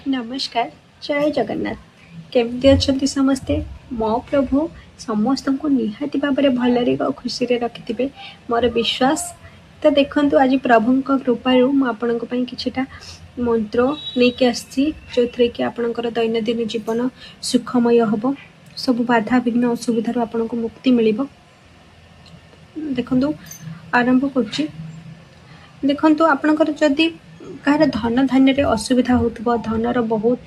ନମସ୍କାର, ଜୟ ଜଗନ୍ନାଥ। କେମିତି ଅଛନ୍ତି ସମସ୍ତେ? ମୋ ପ୍ରଭୁ ସମସ୍ତଙ୍କୁ ନିହାତି ଭାବରେ ଭଲରେ ଓ ଖୁସିରେ ରଖିଥିବେ, ମୋର ବିଶ୍ୱାସ। ତ ଦେଖନ୍ତୁ, ଆଜି ପ୍ରଭୁଙ୍କ କୃପାରୁ ମୁଁ ଆପଣଙ୍କ ପାଇଁ କିଛିଟା ମନ୍ତ୍ର ନେଇକି ଆସିଛି, ଯେଉଁଥିରେ କି ଆପଣଙ୍କର ଦୈନନ୍ଦିନ ଜୀବନ ସୁଖମୟ ହେବ, ସବୁ ବାଧା ବିଘ୍ନ ଅସୁବିଧାରୁ ଆପଣଙ୍କୁ ମୁକ୍ତି ମିଳିବ। ଦେଖନ୍ତୁ, ଆରମ୍ଭ କରୁଛି। ଦେଖନ୍ତୁ, ଆପଣଙ୍କର ଯଦି କାହାର ଧନ ଧାନ୍ୟରେ ଅସୁବିଧା ହେଉଥିବ, ଧନର ବହୁତ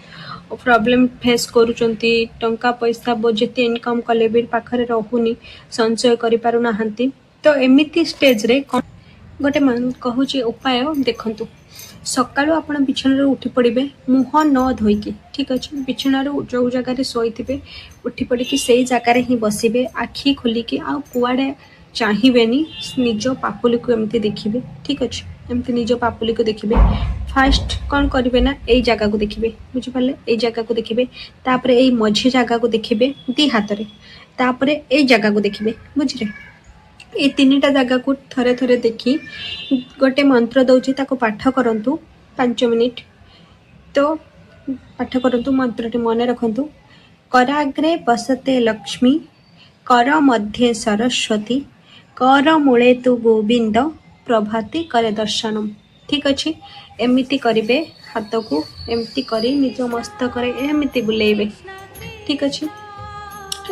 ପ୍ରୋବ୍ଲେମ୍ ଫେସ୍ କରୁଛନ୍ତି, ଟଙ୍କା ପଇସା ଯେତେ ଇନକମ୍ କଲେ ବି ପାଖରେ ରହୁନି, ସଞ୍ଚୟ କରିପାରୁନାହାନ୍ତି, ତ ଏମିତି ଷ୍ଟେଜ୍ରେ କ'ଣ ଗୋଟେ କହୁଛି ଉପାୟ। ଦେଖନ୍ତୁ, ସକାଳୁ ଆପଣ ବିଛଣାରୁ ଉଠି ପଡ଼ିବେ ମୁହଁ ନ ଧୋଇକି, ଠିକ୍ ଅଛି? ବିଛଣାରୁ ଯେଉଁ ଜାଗାରେ ଶୋଇଥିବେ, ଉଠି ପଡ଼ିକି ସେଇ ଜାଗାରେ ହିଁ ବସିବେ। ଆଖି ଖୋଲିକି ଆଉ କୁଆଡ଼େ ଚାହିଁବେନି, ନିଜ ପାପୁଲିକୁ ଏମିତି ଦେଖିବେ, ଠିକ୍ ଅଛି? ଏମିତି ନିଜ ପାପୁଲିକୁ ଦେଖିବେ। ଫାଷ୍ଟ କ'ଣ କରିବେ ନା, ଏଇ ଜାଗାକୁ ଦେଖିବେ, ବୁଝିପାରିଲେ? ଏଇ ଜାଗାକୁ ଦେଖିବେ, ତାପରେ ଏଇ ମଝି ଜାଗାକୁ ଦେଖିବେ ଦି ହାତରେ, ତାପରେ ଏଇ ଜାଗାକୁ ଦେଖିବେ, ବୁଝିଲେ? ଏଇ ତିନିଟା ଜାଗାକୁ ଥରେ ଥରେ ଦେଖି ଗୋଟେ ମନ୍ତ୍ର ଦଉଛି, ତାକୁ ପାଠ କରନ୍ତୁ 5 ମିନିଟ୍। ତ ପାଠ କରନ୍ତୁ, ମନ୍ତ୍ରଟି ମନେ ରଖନ୍ତୁ। କରାଗ୍ରେ ବସତେ ଲକ୍ଷ୍ମୀ, କର ମଧ୍ୟେ ସରସ୍ୱତୀ, କର ମୂଳେ ତୁ ଗୋବିନ୍ଦ, ପ୍ରଭାତି କରେ ଦର୍ଶନମ। ଠିକ୍ ଅଛି? ଏମିତି କରିବେ, ହାତକୁ ଏମିତି କରି ନିଜ ମସ୍ତକରେ ଏମିତି ବୁଲେଇବେ, ଠିକ୍ ଅଛି?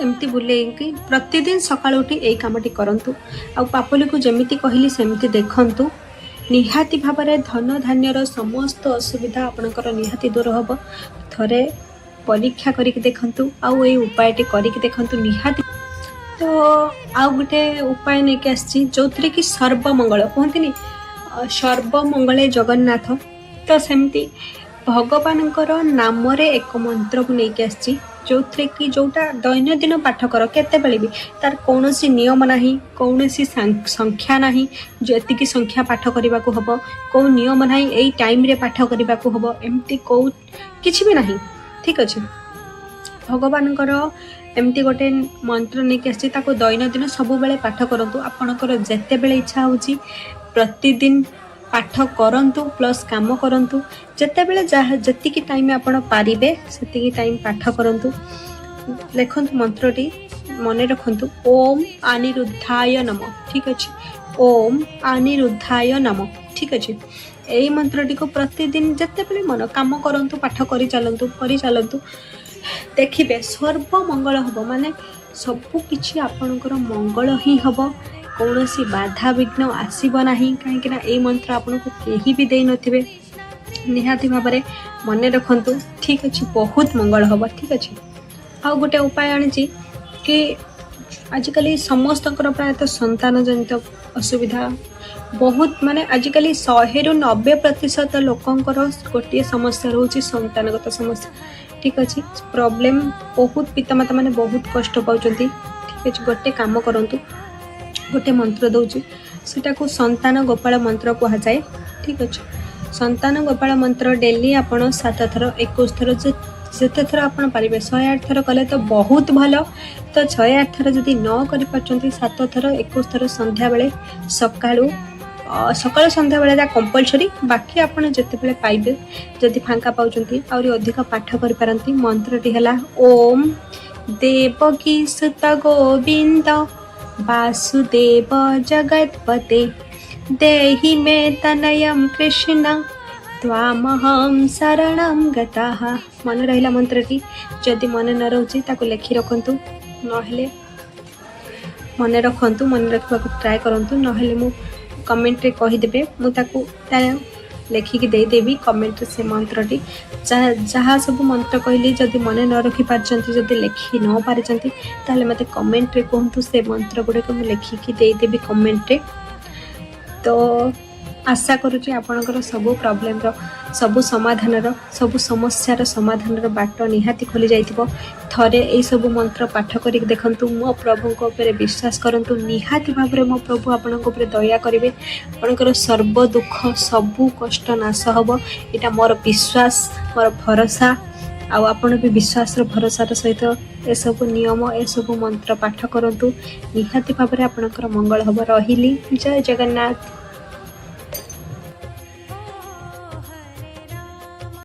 ଏମିତି ବୁଲେଇକି ପ୍ରତିଦିନ ସକାଳୁ ଉଠି ଏଇ କାମଟି କରନ୍ତୁ ଆଉ ପାପୁଲିକୁ ଯେମିତି କହିଲି ସେମିତି ଦେଖନ୍ତୁ। ନିହାତି ଭାବରେ ଧନ ଧାନ୍ୟର ସମସ୍ତ ଅସୁବିଧା ଆପଣଙ୍କର ନିହାତି ଦୂର ହେବ। ଥରେ ପରୀକ୍ଷା କରିକି ଦେଖନ୍ତୁ ଆଉ ଏଇ ଉପାୟଟି କରିକି ଦେଖନ୍ତୁ ନିହାତି। ତ ଆଉ ଗୋଟେ ଉପାୟ ନେଇକି ଆସିଛି, ଯେଉଁଥିରେ କି ସର୍ବମଙ୍ଗଳ, କୁହନ୍ତିନି ସର୍ବମଙ୍ଗଳେ ଜଗନ୍ନାଥ, ତ ସେମିତି ଭଗବାନଙ୍କର ନାମରେ ଏକ ମନ୍ତ୍ରକୁ ନେଇକି ଆସିଛି, ଯେଉଁଥିରେ କି ଯେଉଁଟା ଦୈନନ୍ଦିନ ପାଠ କର କେତେବେଳେ ବି, ତାର କୌଣସି ନିୟମ ନାହିଁ, କୌଣସି ସଂଖ୍ୟା ନାହିଁ ଯେ ଏତିକି ସଂଖ୍ୟା ପାଠ କରିବାକୁ ହବ, କେଉଁ ନିୟମ ନାହିଁ ଏଇ ଟାଇମରେ ପାଠ କରିବାକୁ ହବ, ଏମିତି କେଉଁ କିଛି ବି ନାହିଁ, ଠିକ୍ ଅଛି? ଭଗବାନଙ୍କର ଏମିତି ଗୋଟେ ମନ୍ତ୍ର ନେଇକି ଆସିଛି, ତାକୁ ଦୈନନ୍ଦିନ ସବୁବେଳେ ପାଠ କରନ୍ତୁ। ଆପଣଙ୍କର ଯେତେବେଳେ ଇଚ୍ଛା ହେଉଛି ପ୍ରତିଦିନ ପାଠ କରନ୍ତୁ, ପ୍ଲସ୍ କାମ କରନ୍ତୁ। ଯେତେବେଳେ ଯାହା ଯେତିକି ଟାଇମ୍ ଆପଣ ପାରିବେ, ସେତିକି ଟାଇମ୍ ପାଠ କରନ୍ତୁ। ଲେଖନ୍ତୁ, ମନ୍ତ୍ରଟି ମନେ ରଖନ୍ତୁ। ଓମ୍ ଅନିରୁଦ୍ଧାୟ ନମ, ଠିକ୍ ଅଛି? ଓମ୍ ଅନିରୁଦ୍ଧାୟ ନମ, ଠିକ୍ ଅଛି? ଏଇ ମନ୍ତ୍ରଟିକୁ ପ୍ରତିଦିନ ଯେତେବେଳେ ମନ କାମ କରନ୍ତୁ, ପାଠ କରି ଚାଲନ୍ତୁ, କରି ଚାଲନ୍ତୁ। ଦେଖିବେ ସର୍ବ ମଙ୍ଗଳ ହେବ, ମାନେ ସବୁ କିଛି ଆପଣଙ୍କର ମଙ୍ଗଳ ହିଁ ହେବ, କୌଣସି ବାଧା ବିଘ୍ନ ଆସିବ ନାହିଁ, କାହିଁକି ନା ଏଇ ମନ୍ତ୍ର ଆପଣଙ୍କୁ କେହି ବି ଦେଇନଥିବେ। ନିହାତି ଭାବରେ ମନେ ରଖନ୍ତୁ, ଠିକ୍ ଅଛି? ବହୁତ ମଙ୍ଗଳ ହେବ, ଠିକ୍ ଅଛି? ଆଉ ଗୋଟେ ଉପାୟ ଆଣିଛି କି ଆଜିକାଲି ସମସ୍ତଙ୍କର ପ୍ରାୟତଃ ସନ୍ତାନ ଜନିତ ଅସୁବିଧା ବହୁତ, ମାନେ ଆଜିକାଲି 100ରୁ 90% ଲୋକଙ୍କର ଗୋଟିଏ ସମସ୍ୟା ରହୁଛି, ସନ୍ତାନଗତ ସମସ୍ୟା, ଠିକ୍ ଅଛି? ପ୍ରୋବ୍ଲେମ୍ ବହୁତ, ପିତାମାତା ମାନେ ବହୁତ କଷ୍ଟ ପାଉଛନ୍ତି, ଠିକ୍ ଅଛି? ଗୋଟେ କାମ କରନ୍ତୁ, ଗୋଟେ ମନ୍ତ୍ର ଦେଉଛି, ସେଟାକୁ ସନ୍ତାନ ଗୋପାଳ ମନ୍ତ୍ର କୁହାଯାଏ, ଠିକ୍ ଅଛି? ସନ୍ତାନ ଗୋପାଳ ମନ୍ତ୍ର ଡେଲି ଆପଣ 7 ଥର, 21 ଥର, ଯେତେ ଥର ଆପଣ ପାରିବେ, 108 ଥର କଲେ ତ ବହୁତ ଭଲ। ତ 108 ଥର ଯଦି ନ କରିପାରୁଛନ୍ତି, 7 ଥର, 21 ଥର ସନ୍ଧ୍ୟାବେଳେ, ସକାଳୁ, ସକାଳୁ ସନ୍ଧ୍ୟାବେଳେ ତା କମ୍ପଲସରି। ବାକି ଆପଣ ଯେତେବେଳେ ପାଇବେ, ଯଦି ଫାଙ୍କା ପାଉଛନ୍ତି, ଆହୁରି ଅଧିକ ପାଠ କରିପାରନ୍ତି। ମନ୍ତ୍ରଟି ହେଲା ଓମ୍ ଦେବକୀ ସୁତ ଗୋବିନ୍ଦ ବାସୁଦେବ ଜଗତପତେ ଦେହି ମେ ତନୟಂ କୃଷ୍ଣ ତ୍ୱାମହଂ ଶରଣಂ ଗତଃ। ମନେ ରହିଲା ମନ୍ତ୍ରଟି? ଯଦି ମନେ ନ ରହୁଛି, ତାକୁ ଲେଖି ରଖନ୍ତୁ, ନହେଲେ ମନେ ରଖନ୍ତୁ, ମନେ ରଖିବାକୁ ଟ୍ରାଏ କରନ୍ତୁ। ନହେଲେ ମୁଁ କମେଣ୍ଟରେ କହିଦେବେ, ମୁଁ ତାକୁ ତା ଲେଖିକି ଦେଇଦେବି କମେଣ୍ଟରେ ସେ ମନ୍ତ୍ରଟି। ଯାହା ଯାହା ସବୁ ମନ୍ତ୍ର କହିଲି, ଯଦି ମନେ ନ ରଖିପାରିଛନ୍ତି, ଯଦି ଲେଖି ନ ପାରିଛନ୍ତି, ତାହେଲେ ମୋତେ କମେଣ୍ଟରେ କୁହନ୍ତୁ, ସେ ମନ୍ତ୍ର ଗୁଡ଼ିକ ମୁଁ ଲେଖିକି ଦେଇଦେବି କମେଣ୍ଟରେ। ତ ଆଶା କରୁଛି ଆପଣଙ୍କର ସବୁ ପ୍ରୋବ୍ଲେମର, ସବୁ ସମାଧାନର, ସବୁ ସମସ୍ୟାର ସମାଧାନର ବାଟ ନିହାତି ଖୋଲି ଯାଇଥିବ। ଥରେ ଏଇସବୁ ମନ୍ତ୍ର ପାଠ କରିକି ଦେଖନ୍ତୁ, ମୋ ପ୍ରଭୁଙ୍କ ଉପରେ ବିଶ୍ୱାସ କରନ୍ତୁ। ନିହାତି ଭାବରେ ମୋ ପ୍ରଭୁ ଆପଣଙ୍କ ଉପରେ ଦୟା କରିବେ, ଆପଣଙ୍କର ସର୍ବ ଦୁଃଖ, ସବୁ କଷ୍ଟ ନାଶ ହେବ। ଏଇଟା ମୋର ବିଶ୍ୱାସ, ମୋର ଭରସା। ଆଉ ଆପଣ ବି ବିଶ୍ୱାସର ଭରସାର ସହିତ ଏସବୁ ନିୟମ, ଏସବୁ ମନ୍ତ୍ର ପାଠ କରନ୍ତୁ। ନିହାତି ଭାବରେ ଆପଣଙ୍କର ମଙ୍ଗଳ ହେବ। ରହିଲି, ଜୟ ଜଗନ୍ନାଥ।